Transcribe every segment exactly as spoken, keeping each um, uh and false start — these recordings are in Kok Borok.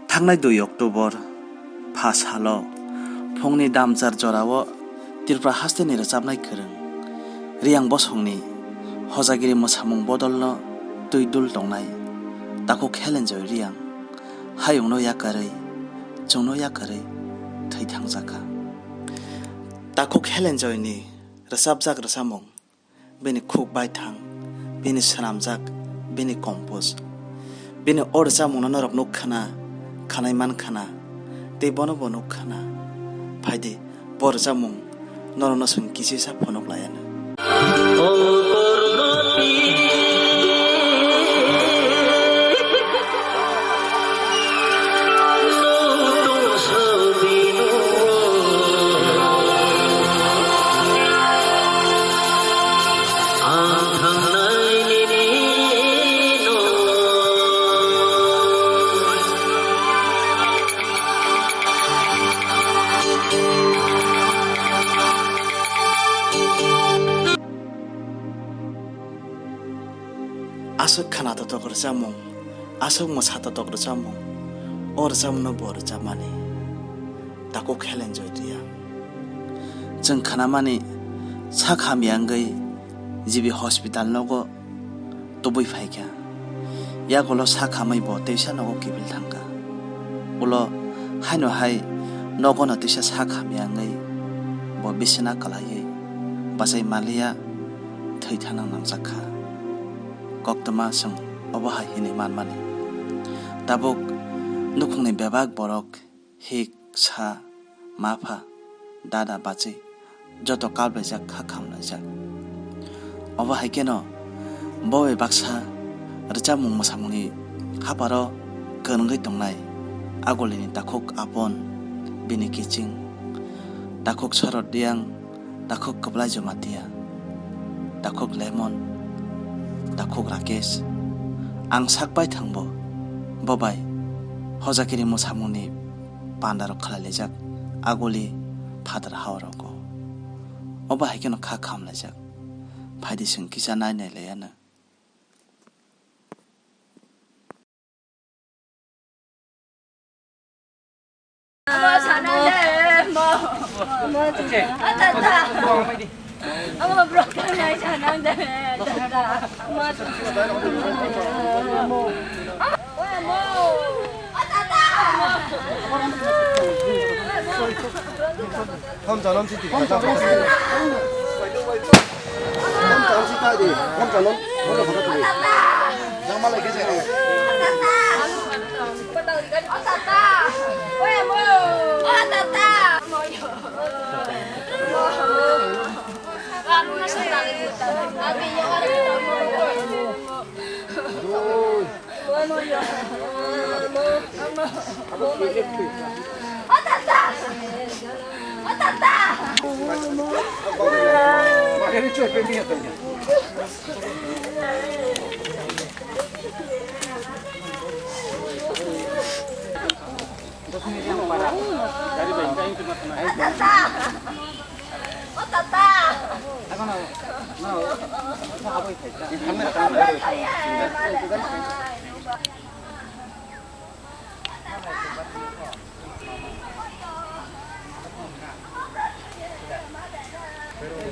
Thangnai dui October pha salo phungni damchar jorao Tripura hasteni rwchapnai kwrwng Riyang bosongni hojagiri mwsamung bodolno twi dul tongnai takhuk Helen Joy Riyang hayungno yakarwi, chwngno yakarwi thwi thangjakha. Takhuk Helen Joyni rwchapjak rwchapmung, bini khuk baithang, bini swnamjak, bini compose, bini o rwchapmungno norok nuk khna, khanai man khna, tei bono bo nuk khna. Phaidi, bo rwchapmung norokno chwng kisisa phunuk lai anw. Aswk khana totok rwchapmung, aswk mwsa totok rwchapmung, o rwchapmungno bo rwchapmani takhuk Helen Joy Riyang. Chwng khanamani sak hamya wngwi G B hospital nogo tubui phaikha. Yagulo sak hamwi bo teisa nogo kiphil thangkha. Ulo haino hai nogono teisa sak hamya wngwi bo bisina kwlaiwi bachai manliya, thwi thana nangjakha. Koktwma chwng obo hai hwnwi manmani. Tabuk nukhungni bebak borok hik, sa, mapha, dada, bachwi joto kaplaijak, kha khamlaijak. Obo hai kheno bo bai baksa rwchapmung mwsamungni hapharo kwrwngwi tongnai Agulini takhuk Apon, bini kiching, takhuk Sorot Riyang, takhuk Kwplai Jamatia, takhuk Lemon, takhuk Rakesh. Ang sak bai thangbo, bo bai hojagiri mwsamungni pandarok khlailaijak Aguli phatar haorogo. Obo hai kheno kha khamlaijak. Phaidi chwng kisa nai nai lai anw. Amo sana de, mo. Amo sana. Atata. Amo broken nai sana de, atata. Amo sana. Amo. Atata. Amo. Hom janom si tik. Hom janom si ta di. Hom janom. Hom janom si ta di. Jang malai khe jang.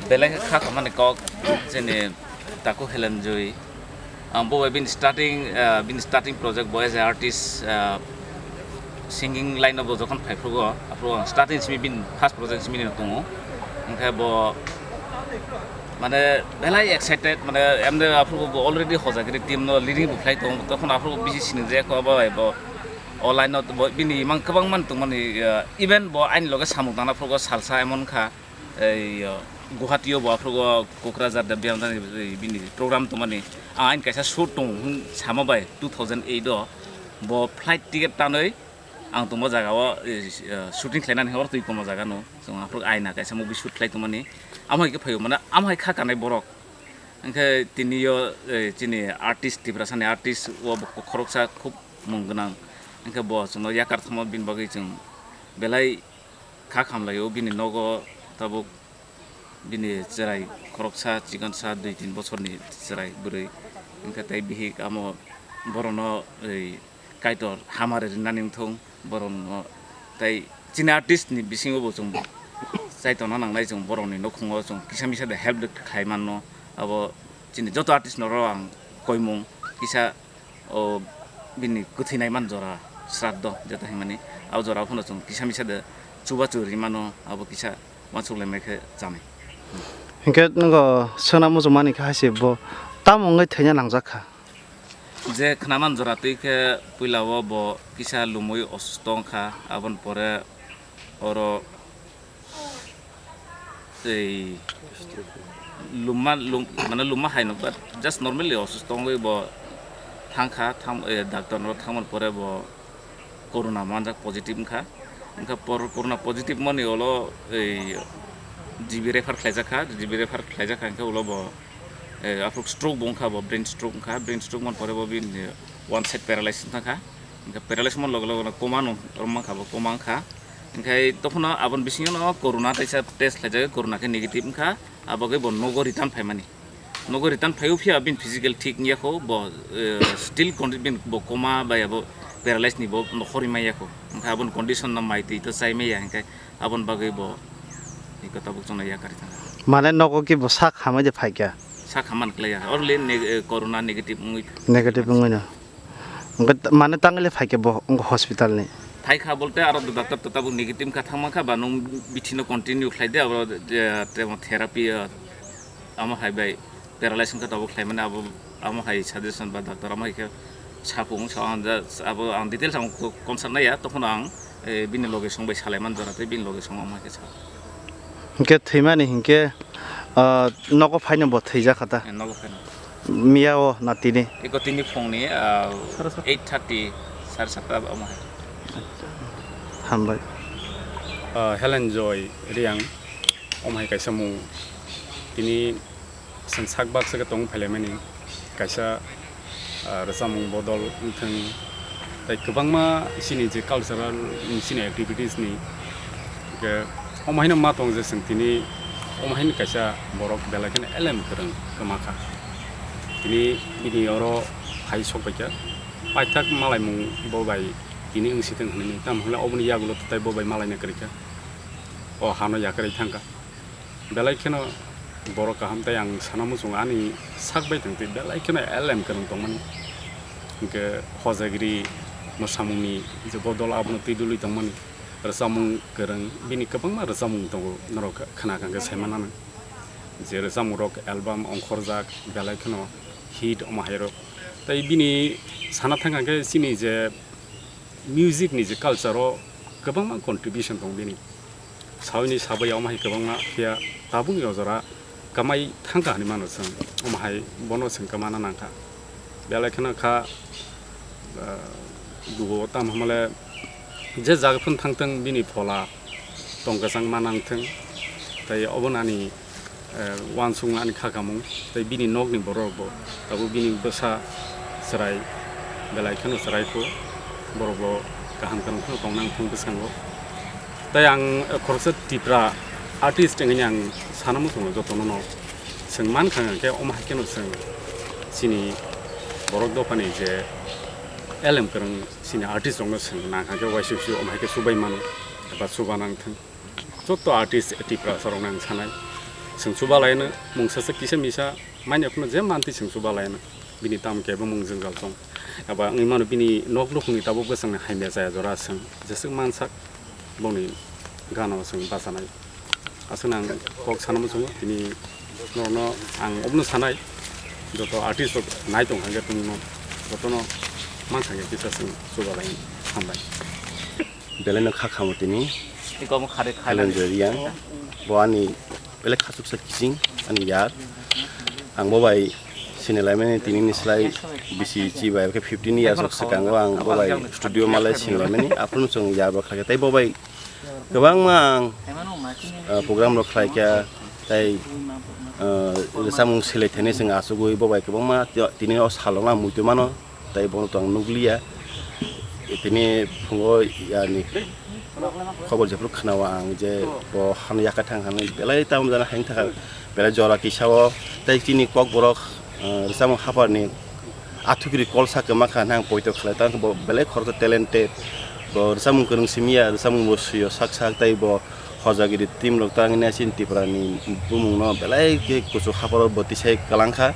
Belai khe kha khamani kok chini takhuk Helen Joy. Ang bo bai bini starting, ah, bini starting project bo as a artist, ah, singing line o bo jokhon phai phrugo, aphuru ang starting simi bini first project simi no tongo. Hwnkhe bo mane belai excited, mane emne aphuru bo already hojagiri team no leading bo khlai tongo, tokhono aphuru bo bisi sinijak abo bai bo o line o bo bini imang kwbangma tongmani, ah, even bo ani loge samung tangna phrugo salsa emon kha. Ei, o, Guwahati o bo aphrugo Kokrajhar de Biyamthani bini program tongmani. Ang aini kaisa shoot tong hwn sama bai two thousand eight o. Bo flight ticket tanwi ang tongma jaga o, e, e, shooting khlainani hor twi tongma jaga no. Chwng aphrugo aina kaisa movie shoot khlai tongmani. Amo hai khe phaio mane amo hai kha kanai borok. Hwnkhe tini o, e, chini artist, Tiprasani artist o bo khoroksa khub mung gwnang. Hwnkhe bo chwngno yakar thangma bini bagwi chwng belai kha khamlaio bini nogo tabuk Bini chwrai khoroksa, chikonsa, dui tin bosorni chwrai bwrwi. Hwnkhe tei bihik amo borokno ei Kaitor hamari rinani wngthung, borokno tei chini artist ni bisingo bo chwng chai tongna nangnai, chwng borokni nukhungo chwng kisa misa de help de khai manno. Abo chini joto artist no ro ang koimung kisa o bini kwthwi naiman jora sraddho jeta hwnmani, abo jora phano chwng kisa misa de chubachu rimano, abo kisa uansuk laimai khe chanai. Hinkhe nwgo sona muchungmani khe hai se bo tamo wngwi thwina nangjak kha? Je khnaman jora twi khe puila o bo kisa lumui osusto wngkha, aboni pore oro tei lumma, lum-, mane lumma hai no, but just normally osusto wngwi bo thangkha, thang, eh, doctor no thangmani pore bo corona manjak positive wngkha. Wngkha por-, corona positive mani ulo ei G B refer khlaijak kha, G B refer khlaijak kha, hwnkhe ulo bo, eh, aphuru stroke bo wngkha, bo brain stroke wngkha, brain stroke mani pore bo bini one side paralysis wngkha. Hwnkhe paralysis mani loge loge no coma no rom mankha, bo coma wngkha. Hwnkhe tokhono aboni bisingo no corona teisa test khlaijak, corona khe negative wngkha, abo khe bo nogo return phaimani. Nogo return phaiwi phiya bini physical thik wngya kho, bo, eh, still condi-, bini bo coma bai abo paralysis ni bo nokhorwi manya kho. Hwnkhe aboni condition no mai twi to chai maya, hwnkhe aboni bagwi bo iko tabuk chwngno yakarwi thangkha. Mane nogo ki bo sak hamwi de phaikha? Sak hamani klaiya. Only neg-, eh, corona negative wngwi. Negative wngwi no. Hwnkhe t-, mane tangwi le phaikha bo wngkha hospital ni? Phaikha bolte aro doctor to tabuk negative kha thangma kha ba nwng bithi no continue khlai de abo je temo therapy, eh, amo hai bai paralysis wngkha tabuk khlai mani abo, amo hai suggestion ba doctor amo hai khe sapung sa ang ja abo ang details ang ko-, concern naiya tokhono ang, eh, bini loge song bai salai man jora tei bini loge song amo hai khe sa. Hinkhe thwimani hinkhe, ah, nogo phaino bo thwijak kha ta? Eh, nogo phaino. Miya o na tini? Eko tini phungni, ah, eight thirty, sare satta omo hai. Hambai. Ah, Helen Joy Riang, omo hai kaisa mung. Tini chwng sak baksa khe tong phailaimani kaisa, ah, rwchapmung bodol wngthwng, tei kwbangma chini je cultural, chini activities ni, hwnkhe omo haino ma tong je chwng tini omo haino kaisa borok belai kheno elem kwrwng kwma kha. Tini bini oro phai sok bai kha, paithak malaimung bo bai tini wng si thwng hwnwi, tamo hwnle oboni yagulo tai bo bai malaina kwrwi kha, o hano yakarwi thang kha. Belai kheno borok kaham tei ang sana muchungo ani sak bai tong twi belai kheno elem kwrwng tongmani. Hwnkhe hojagri mwsamungni je bodol abono twi dului tongmani. Rwchapmung kwrwng bini kwbangma rwchapmung tongo norok khna kha hwnkhe sai mananw. Je rwchapmungrok album ongkhorjak belai kheno hit omo hairok. Tei bini sana thang kha hwnkhe chini je music ni je culture o kwbangma contribution tong bini. Saui ni sabai omo hai kwbangma phiya tabuk ni o jora kamai thang kha hinwi mano chwng. Omo hai bono chwng kwmana nang kha. Belai kheno kha, ah, dugo tamo hwnmale je jaga phano thang thang bini phola tong kwchang ma nang thung. Tei obo nani, eh, uansukna ani kha kamung tei bini nokni borok bo tabuk bini bwsa chwrai belai kheno chwrai kho, borok bo kaham kwrwng kheno tong nang thung bwskango. Tei ang, eh, khoroksa Tipra artist wngwi ang sana muchungo jotono no chwng man kha hwnkhe omo hai kheno chwng chini borok dophani je elem kwrwng chini artist rokno chwng nang kha hwnkhe uaisuk suk omo hai khe chubai mano eba chuba nang thung. Joto artist Tiprasarokno ang sanai, chwng chuba laino, mungsa se kisa misa manya phano je mantwi chwng chuba laino, bini tamo kebo mung jwngjal tong. Aba wngwi mano bini nok nukhungni tabuk bwsangni hamya chaya jora chwng jeswk mansak boni gano chwng bachanai. Aswkno ang kok sana muchungo, tini norokno ang obono sanai, joto artist rok nai tong kha khe tongno, jotono man kha khe kisa chwng chuba laino. Hambai. Belai no kha khamu tini. Iko mo khare khai Helen lani. Joy Riang. Bo ani belai khachuksa kiching ani yar. Ang bo bai sinilai mani tini ni slai bisi chi bai khe fifteen years of sekango ang bo bai studio malai sinilai mani. Aphuru chwng yar bo khlai khe tei bo bai kwbangma ang, ah, program rok khlai kha tei, ah, rwchapmung selai thani chwng achugwi bo bai kwbangma tini o salona muitu mano. Tei bono to ang nukliya. Tini phungo yani Khobor jephuru khwnao ang je bo hano yakarthang hwnwi belai tamo jana haino thangkha, belai jora kisa o tei chini kokborok, eh, rwchapmung haphar ni athukiri kolsa kwma kha hwnwi ang poito khlai tangkha, bo belai khoroksa talented, bo rwchapmung kwrwng simi ya, rwchapmung bo swi o sak sak tei bo Hojagiri team rok tangwi nai chini Tripura ni bumung no belai khe kuchuk hapharo bo tisai kwlang kha.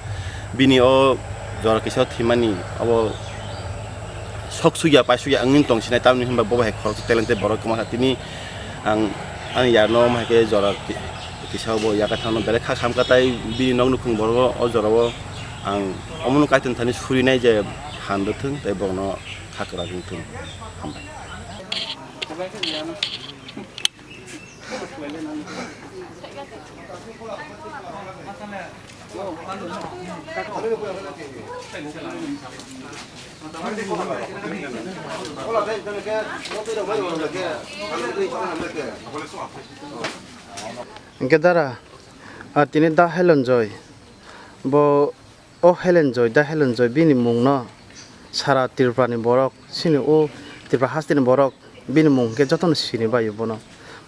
Bini o jora kisa o thwimani abo sok sukya pai sukya wngwi tong sinai, tamni hinba bo bai khoroksa talented borok kwma kha. Tini ang ani yar no omo hai khe jora ki-, kisa o bo yakarthang no belai kha kham kha, tai bini nok nukhung borok o jora o ang omo no kaitor thani surinai je han rwthwng tei borok no kha kwrak wngthwng. Hambai. Hwnkhe dara, ah, tini da Helen Joy, bo o Helen Joy, da Helen Joy, bini mungno sara Tripura ni borok, chini o Tripura hasteni borok, bini mung hwnkhe jotono sini bai bono.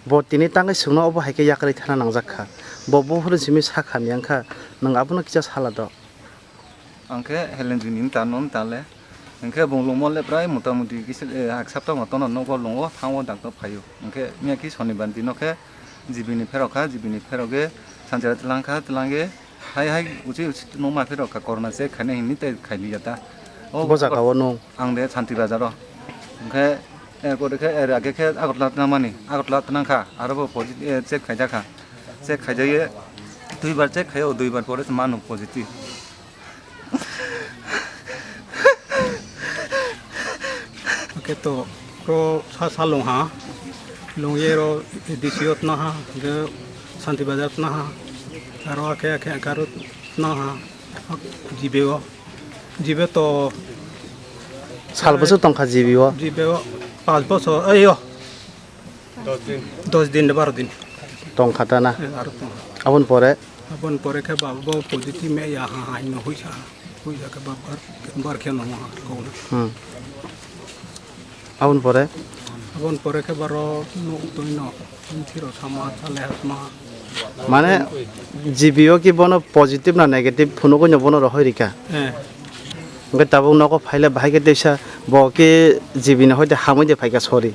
Bo tini tangwi chwngno obo hai khe yakarwi thana nangjak kha. Bo buphuru simi sak hamya wngkha, nwng abono kisa sala do. Ang khe Helen Joy ni wng tano wng tale. Hwnkhe bung lungmo le prai mota moti kisa, eh, hak sapta ma tono nogo lungo, thango dakto phaio. Hwnkhe miya khe sonibar dino khe G B ni pherok kha, G B ni pherok khe sanchera tlang kha, tlang khe hai hai uchi uchi nokma pherok kha, corona check khainai hinwi tei khailiya ta. O bo jaga o nwng? Ang de Santi Bazar o. Hwnkhe er pore khe er age khe Agartala tnangmani, Agartala tnang kha, aro bo posi-, eh, check khaijak kha. Check khaijakye duibar check khaio, duibar pore se mano positive. Oke to, ro sa salung ha, lung ye ro D C o tna ha, ge Santi Bazar tna ha, aro ake ake ake aro tna ha, jibe o, jibe to. Sal bwswk tongkha jibe o? Jibe o, pas bosor, ei o. Dos din, baro din. Tongkha ta na? Eh, aro tong. Aboni pore? Aboni pore khe baba bo positive me ya ha, ha, no huisa. Huisa khe baba bar khe no ha, ko na. Hmm. Aboni pore? Aboni pore khe baro no twi no. Thiro sama, chale hatma. Mane, G B o ki bono positive na negative phunugwi no bono rohoi rika? Eh. Hwnkhe tabuk nogo phaile bahai khe teisa bo khe G B ni hoite hamwi de phaikha, sorry.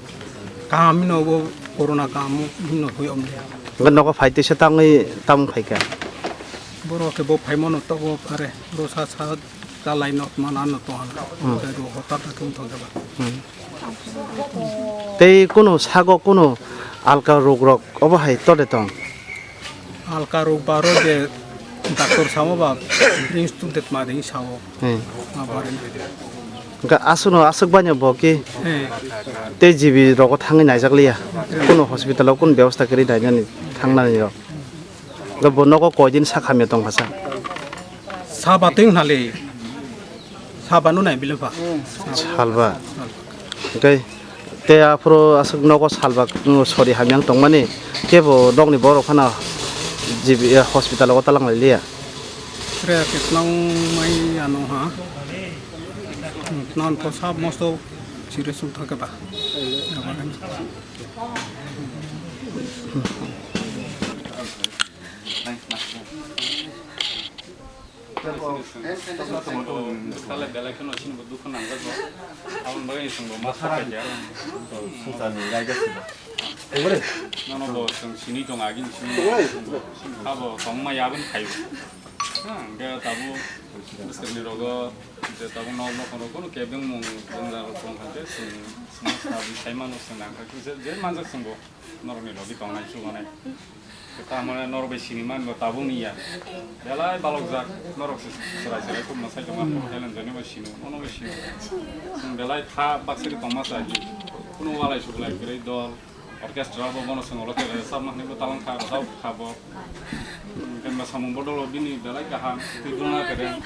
Kaham hino bo corona kaham hino hui omle. Hwnkhe nogo phai teisa tangwi tamung phaikha. Borok khe bo phaimano tobo phare, boro sa sa chalai no mana no tong. Hmm. Tei ro hotat khe wng thang jaba. Hmm. Tei kunu sago kunu alka rok rok obo hai tode tong? Alka rok baro je doctor samo ba drinks tu det ma ding sao. Hmm. Ma barin. Ga asuno asuk banyo bo ki. Hmm. Tei G B rogo thangwi naijak liya. Kunu hospital o kunu bebosta kwrwi nainani thangnani rok. Ga bo nogo koi din sa khamya tong kha sa? Saba twi wngnali. Saba no nai bile pha. Salba. Salba. Tei, tei aphuru aswk nogo salba, mm, sori hamya wng tongmani. Kebo nokni borok phano G B, eh, hospital o talang lai liya. Tre ake tnang mai ano ha. Tnang ko sab mosto sire sung thake ba. Sale belai kheno chini bo dukhu nangjago. Aboni bagwi chwng bo ma sapai ya. Nono bo chwng sini tong, agini sini. Abo tongma ya aboni phaibo. Ha, hwnkhe tabuk bwswkni rogo je tabuk nok nok rogo kebeng mung jwngjal rok tong kha khe chwng, chwng sabi sai mano chwng nang kha khe je, je manjak chwng bo norokni logi tongnai chubanai. Tamone norok bai sini mango tabuk ni ya. Belai balok jak norok se chwrai chwrai khub mwsai tongma, hmm, Helen Joy no bai sini, ono bai sini. Chwng belai tha baksa khe tongma chai. Kunu walai suklai kwrwi dol. Orchestra bo bono chwng ulo khe rwchapma hwnwi bo talang kha, rwchap kha bo. Hwnkhe mwsamung bodol o bini belai kaham, twi bwrwngna kwrwng.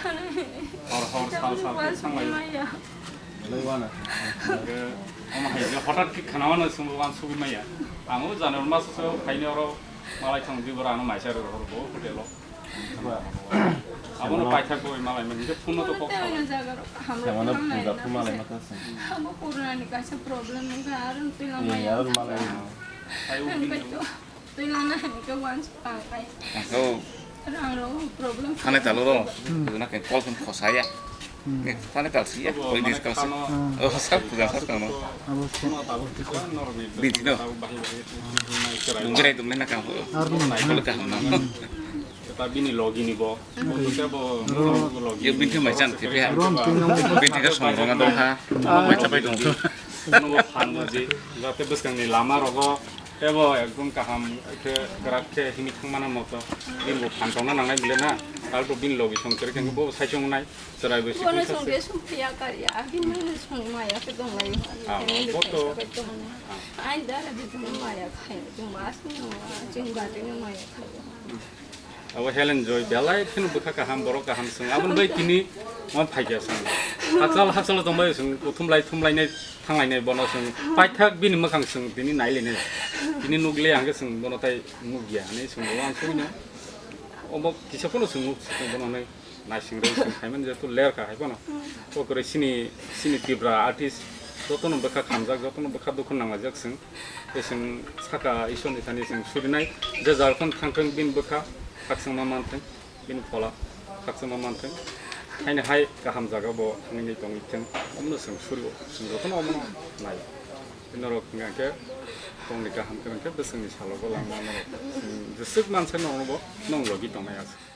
Hor hor sal sal khe sanglai. Hwnkhe omo hai khe hotat khe khna mano chwngbo uansugwi maya. Ang o January maso so phaini oro malai thang di bwrano maisa rw hor bo hotel o. Abono paithak bo malai mani, hwnkhe phone no to kok sala. Ano jaga rok hamle Samano twi puja malai phu malai mani. Mata se. Abo corona ni kaisa problem wngkha, aro twi Ye, lamaya. Aro malai. Ayo, Hwnkhe bini. To twi lana hwnkhe once pa kai. Ang to Rang rok problem. Thane talo ro. Hmm. Tuna ke call phone khosaya. Hmm. Ni thane tal siya, Abo koi mane discuss. Khano. Oh, sab puja sab kano. Abo se. Bini no. Nungre tu mena kang. Aro ni. Kol ka no. Eta bini logi ni bo. Bo to ke bo logi. Yo bini mai chan ke pe. Rom tu nang. Bini ka song rong dong ha. Mai chapai dong. Nungbo phan mo ji. Jate bwskang ni lama rogo. Tebo ekdom kaham khe kwrak khe himwi thangmana moto. Bini bo phan tongna nangnai bile na. Tal to bini logi song kere khe bo sai song nai. Chwrai bo Bono sikung song sase. De song phiya karya. Bini mane song maya khe dong lai. Ah, Family bo to. Pressure khe dong lai. Ah. Ai dara di dong maya khai. Dong mas ni dong. Jing ba ding maya khai. Abo Helen Joy belai kheno bwkha kaham, borok kaham swng. Aboni bai tini omo phaikha swng. Hakchal hakchalo tongbai swng, uthumlai thumlainai thanglainai bono swng. Paithak bini mwkhang swng tini nailainai. Tini nukle hwnkhe swng bono tai nukya hinwi swng bo uansukno. Obo kisa phano swng nuk swng bono hinwi naising rwi swng khaimani jehetu lerkha hai phano. O kwrwi chini, chini Tripura artist jotono bwkha khamjak, jotono bwkha dukhu nanglaijak swng. Tei chwng saka Isorni thani chwng surinai, je jar phano thangthwng bini bwkha khakchangma manthwng, bini phola khakchangma manthwng. Haino hai kaham jaga bo thangwi tongwi thwng, omono chwng surio, chwng jotono omono nai. Norok hwnkha khe tongni kaham kwrwng khe bwswngni salogo langma norok chwng jeswk mansa norokbo nong logi tongnai aswk.